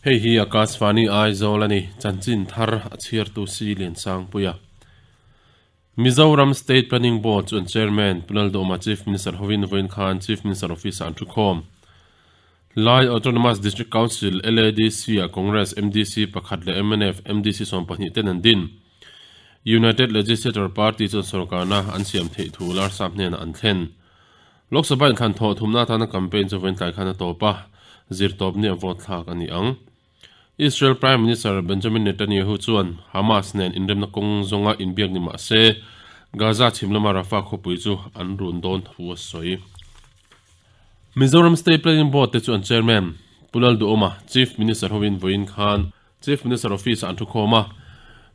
Hei hi Akashvani Aizawl a ni, chanchin thar a chhiartu Si Liansangpuia. Mizoram State Planning Board chuan Chairman Pu Laldawma Chief Minister hovin vawiin khan Chief Minister Office-ah an thukhawm. Lai Autonomous District Council, LADC, ah Congress MDC pakhat leh mnf MDC 12 ten an din. United Legislature Party chuan sorkarna an siam theih thu Larsap hnenah an thlen. Lok Sabha inthlan thawh thumna atana campaign chu vawiin tlai khan a tawp a, zirtawp nia vote thlak a ni ang. Israel Prime Minister Benjamin Netanyahu chuan Hamas nen inremna kawng zawnga inbiak ni mah se, Gaza chhim lama Rafah khawpui chu an run dawn thu a sawi. Mizoram State Planning Board te chu an Chairman, Pu Lalduhawma, Chief Minister hovin vawiin khan Chief Minister Office-ah an thukhawm a,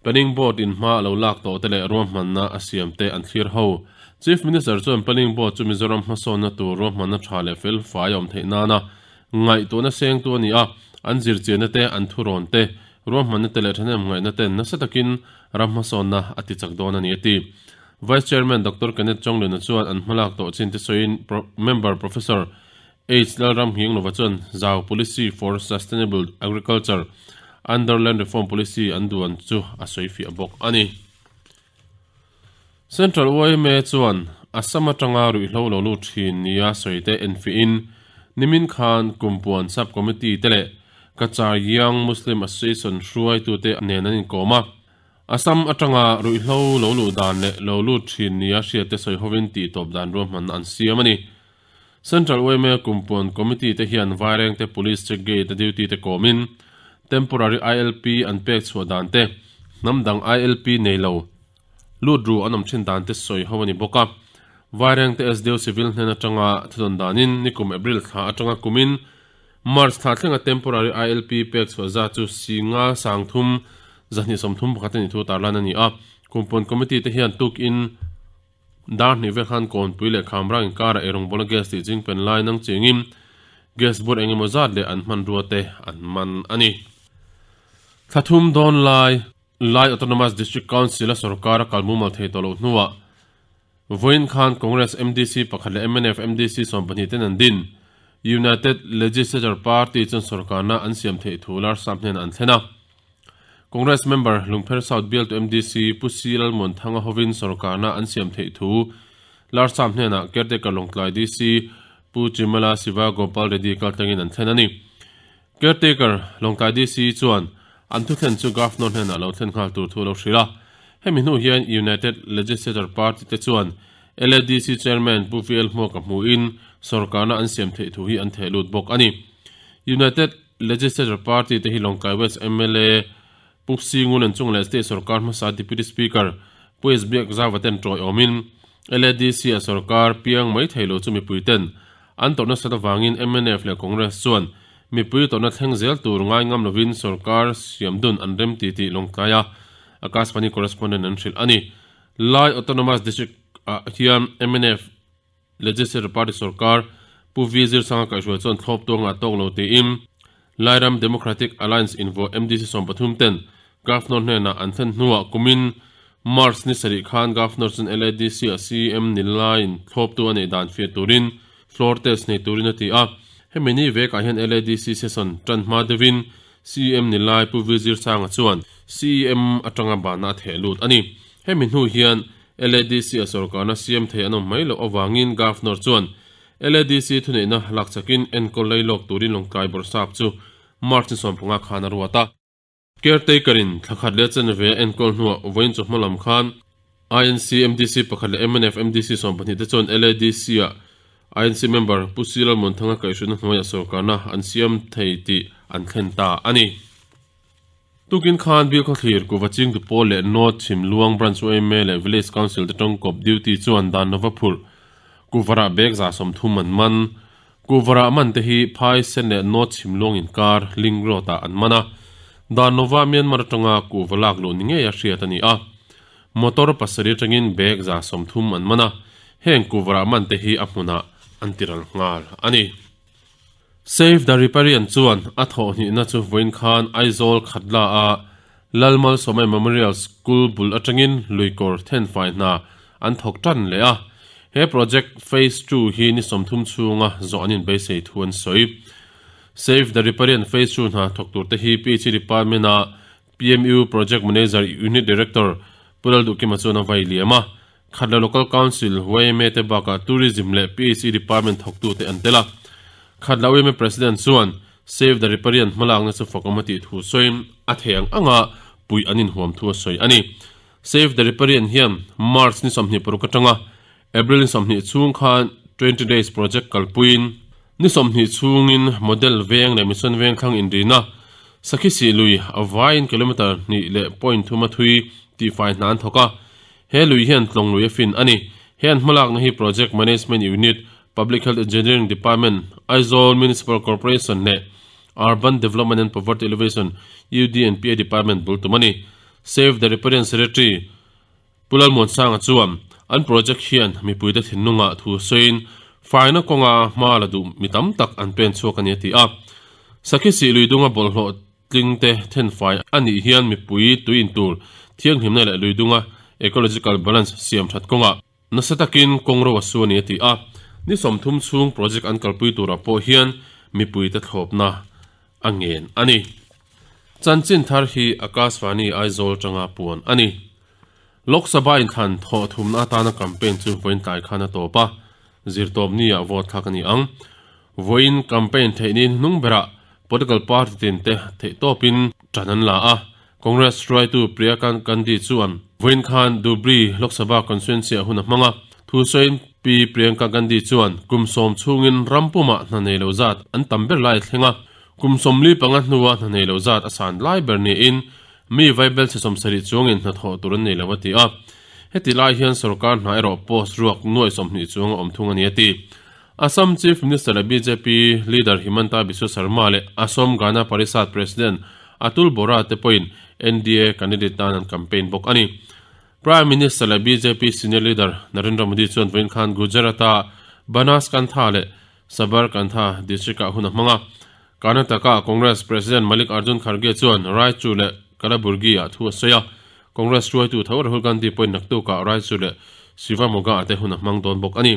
Planning Board in hma a lo lak tawh te leh ruahmanna a siam te an thlir ho. Chief Minister chuan Planning Board chu Mizoram hmasawnna tur ruahmanna tha leh fel fai a awm theih nana ngaihtuahna sengtu a ni a, an zirchianna te, an thurawn te, ruahmanna te leh thahnem ngaihna ten nasa takin ram hmasawnna a ti chak dawn a ni a ti. Vice Chairman Doctor Kenneth Chonglena chuan an hmalak tawh chin te sawiin Member Professor H. Lalramnghing-Lova chuan Zau Policy for Sustainable Agriculture under Land Reform Policy an duan chu a sawi fiah bawk a ni. Central yma chuan Assam atanga ruihhlo lo lut thin nia sawi te enfiahin nimin khan Kumpuan Sub Committee te leh Kachar Young Muslim Association hruaitute nen an inkawm a. Assam atanga ruihhlo lo luh dan leh lo lut thin nia hriatte sawi hovin tihtawp dan ruahmanna an siam a ni. Central yma Kumpuan Committee te hian Vairengte Police Check Gate a duty te kawmin Temporary ILP an pek chhuah dan te, hnam dang ILP nei lo lut ru an awm thin dan te sawi ho a ni bawk a. Vairengte SDO Civil hnen atanga thudawn danin nikum April thla atanga kumin March thla thlenga Temporary ILP pek chhuah zat chu Singa Sangthum 231 a nih thu tarlan a ni a. Kumpuan Committee te hian tukin Dar hnih vel khan Kawnpui leh Khamrang inkarah eirawng bawla gas tih ching pen lai nang chengin gas bur eng emaw zat leh an hmanrua te an man a ni. Thla thum dawn lai Lai Autonomous District Council a sorkar a kal mumal thei tawh loh hnuah vawiin khan Congress MDC pakhat leh mnf MDC 12 ten an din United Legislature Party chuan sorkarna an siam theih thu Larsap hnenah an thlen a. Congress member Lungpher South bialtu MDC Pu Si Lalmuanthanga hovin sorkarna an siam theih thu Larsap hnenah caretaker Lawngtlai DC Pu Chimala Siva Gopal Reddy kaltlangin an thlen a ni. Caretaker Lawngtlai DC chuan an thuthlen chu Governor hnenah lo thlen nghal tur thu a lo hrilh a. Hemi hnu hian United Legislature Party te chuan LADC Chairman Pu VL Hmuaka hmuhin sorkarna an siam theih thu hi an theh lut bawk a ni. United Legislature Party te hi Lawngtlai West mla Pu Psi Ngulen chung leh State sorkar hmasa Deputy Speaker Pu S Biak Zauva ten tawiawmin LADC a sorkar piang mai thei lo chu mipui ten an tawrh nasat avangin mnf leh Congress chuan mipui tawrhna thleng zel tur ngai ngam lovin sorkar siam dun an rem ti tih Lawngtlai a Akashvani correspondent an hrilh a ni. Lai Autonomous District ah hian mnf Legislature Party sorkar Pu V Zirsanga kaihhruai chuan thlawp tuangah tawk lo tiin Lairam Democratic Alliance invuah MDC 13 ten Governor hnenah an thlen hnuah kumin March ni sarih khan Governor chuan LADC ah CM ni laiin thlawptu a neih dan fiah turin floor test nei turin a ti a. Hemi ni vekah hian LADC session tan hma deuhin CM ni lai Pu V Zirsanga chuan CM atanga banna a theh lut a ni. Hemi hnu hian LADC a sorkarna siam thei an awm mai loh avangin Governor chuan LADC thuneihna lak chakin enkawl lei lawk turin Lawngtlai Bawrhsap chu March ni 15 khan a ruat a. Caretaker in thla khat leh chanve a enkawl hnuah vawiin chawhma lam khan INC MDC pakhat leh mnf MDC 12 te chuan LADC ah INC member Pu Si Lalmuanthanga kaihhruaina hnuaiah sorkarna an siam thei tih an thlen ta a ni. Tukin khan Bilkhawthlir, Kuva Chingtu Pawl leh North Chhimluang Branch yma leh Village Council te tawngkawp duty chuan dan lova phurh Kuvarah bag 30 an man. Kuvarah man te hi Phai Sen leh North Chhimluang inkar Link Road ah an man a. Dan lova Myanmar atanga kuva lak luh ni ngei a hriat a ni a. Motor pasarih atangin bag 30 an man a. Heng Kuvarah man te hi a hmunah an tiral nghal a ni. Save the Riparian chuan a thawhhnihna chu vawiin khan Aizawl Khatla a Lalmalsawmai Memorial School bul atangin luikawr thenfai hna an thawk tan leh a. He project phase ii hi ni 30 chhunga zawh an inbeisei thu an sawi. Save the Riparian Phase 2 hna thawk turte hi PHE Department-a PMU Project Manager Unit Director Pu Lalduhkima chuan a vai liam a. Khatla Local Council, yma te bakah Tourism leh PHE Department thawktute an tel a. Khatla yma President chuan Save the Riparian hmalakna chu fakawm a tih thu sawiin a thei ang anga puih an inhuam thu a sawi a ni. Save the Riparian hian March ni 26 atanga April ni 20 chhung khan 20 Days Project kalpuiin ni 20 chhungin Model Veng leh Mission Veng thlang inrina Sakhi Sih lui a vaiin kilometre hnih leh point thuma thui tihfai hna an thawk a. He lui hian tlawng lui a fin a ni. He an hmalakna hi Project Management Unit, Public Health Engineering Department, Aizawl Municipal Corporation leh Urban Development and Poverty Alleviation, UDNPA, Department bul tum a ni. Save the Riparian Secretary Pu Lalmuansanga chuan an project hian mipuite thinlungah thu sawiin faina kawnga hma la duh mi tam tak an pen chhuak a ni a ti a. Sakhi sih lui dunga bawlhhlawh tlingte thenfai a nih hian mipui tui in tur thianghlimna leh lui dunga ecological balance siam that kawngah nasa takin kawng ro a su a ni a ti a. Ni 30 chhung project an kalpui turah pawh hian mipuite thlawpna a ngen a ni. Chanchin thar hi Akashvani Aizawl tanga puan a ni. Lok Sabha inthlan thawh thumna atana campaign chu vawiin tlai khan a tawp a, zirtawp ni-ah vote thlak a ni ang. Vawiin campaign theih niin hnung berah political party tin te theihtawpin tan an la a, Congress hruaitu Priyanka Gandhi chuan vawiin khan Dhubri Lok Sabha constituency-ah hun a hmang a, thu sawiin Pi Priyanka Gandhi chuan kum sawm chhungin ram pumah hna nei lo zat an tam ber lai a thleng a, kum 45 hnua hna nei lo zat a san lai ber niin Mi vaibel chhe 70 chuangin hnathawh tur an nei lo a ti a. Heti lai hian sorkar hna erawh post ruak nuai 20 chuang a awm thung a ni a ti. Assam Chief Minister leh bjp leader Himanta Biswa Sarma leh Asom Gana Parishad President Atul Bora te pawhin NDA candidate tan an campaign bawk a ni. Prime Minister leh bjp senior leader Narendra Modi chuan vawiin khan Gujarat-a Banaskantha leh Sabarkantha district-ah hun a hmang a. Karnataka Congress President Mallikarjun Kharge chuan Raichur leh Kalaburgi-ah thu a sawi a. Congress hruaitu tho Rahul Gandhi pawhin naktukah Raichur leh Shivamogga-ah te hun a hmang dawn bawk a ni.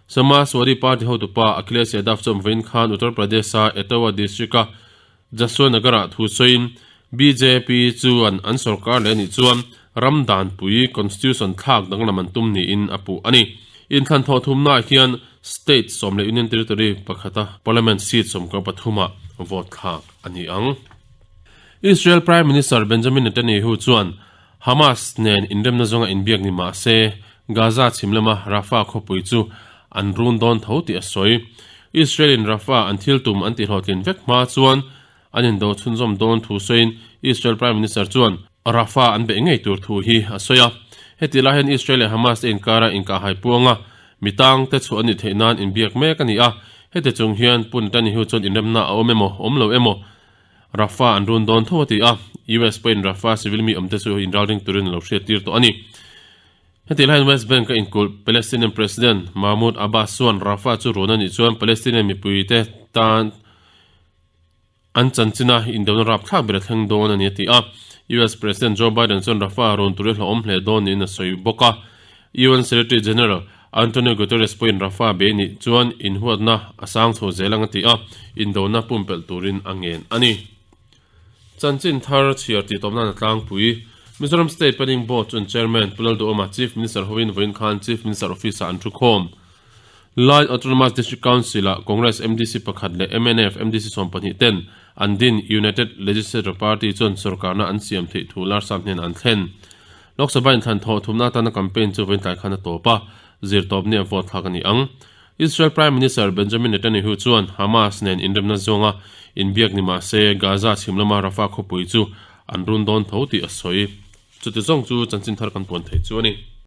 Samajwadi Party hotupa Akhilesh Yadav chuan vawiin khan Uttar Pradesh-a Etawah district-a Jaswant Nagar-ah thu sawiin bjp chuan an sorkar leh anih chuan ram danpui, constitution, thlak danglam an tum niin a puh a ni. Inthlan thawh thumnaah hian state sawm leh union territory pakhata parliament seat 13 ah vote thlak a ni ang. Israel Prime Minister Benjamin Netanyahu chuan Hamas nen inremna zawnga inbiak ni mah se Gaza chhim lama Rafah khawpui chu an run dawn tho tih a sawi. Israel-in Rafah an thil tum an tihhlawhtlin vek hma chuan An indo chhunzawm dawn thu sawiin Israel Prime Minister chuan Rafah an beih ngei tur thu hi a sawi a. Heti lai hian Israel leh Hamas te inkara inkahhai puanga mi tangte chhuah a nih theih nan inbiak mek a ni a. Heti chung hian Pu Netanyahu chuan inremna a awm emaw, awm lo emaw Rafah an run dawn tho a ti a. US pawhin Rafah civil mi awmte chu inralring turin a lo hriattir tawh a ni. Heti laiin West Bank-a inkulh Palestinian President Mahmoud Abbas chuan Rafah chu run a nih chuan Palestinian mipuite tan An chanchina indona rapthlak ber a thleng dawn a ni a ti a. US President Joe Biden chuan Rafah rawn tur hi hlauhawm hle dawn niin a sawi bawk a. UN Secretary General Antonio Guterres pawhin Rafah bei nih chuan inhuatna a sang chho zel ang a ti a, indona pumpelh turin a ngen a ni. Chanchin thar chhiar tih tawp nan a tlangpui. Mizoram State Planning Board chuan Chairman Pu Lalduhawma Chief Minister hoin vawiin khan Chief Minister Office-ah an thukhawm. Lai Autonomous District Council-ah Congress MDC pakhat leh mnf MDC 12 ten an din United Legislature Party chuan sorkarna an siam theih thu Larsap hnenah an thlen. Lok Sabha inthlan thawh thumna atana campaign chu vawiin tlai khan a tawp a, zirtawp nia vote thlak a ni ang. Israel Prime Minister Benjamin Netanyahu chuan Hamas nen inremna zawnga inbiak ni mah se Gaza chhim lama Rafah khawpui chu an run dawn tho tih a sawi. Chuti zawng chu chanchin thar kan puan theih chu a ni.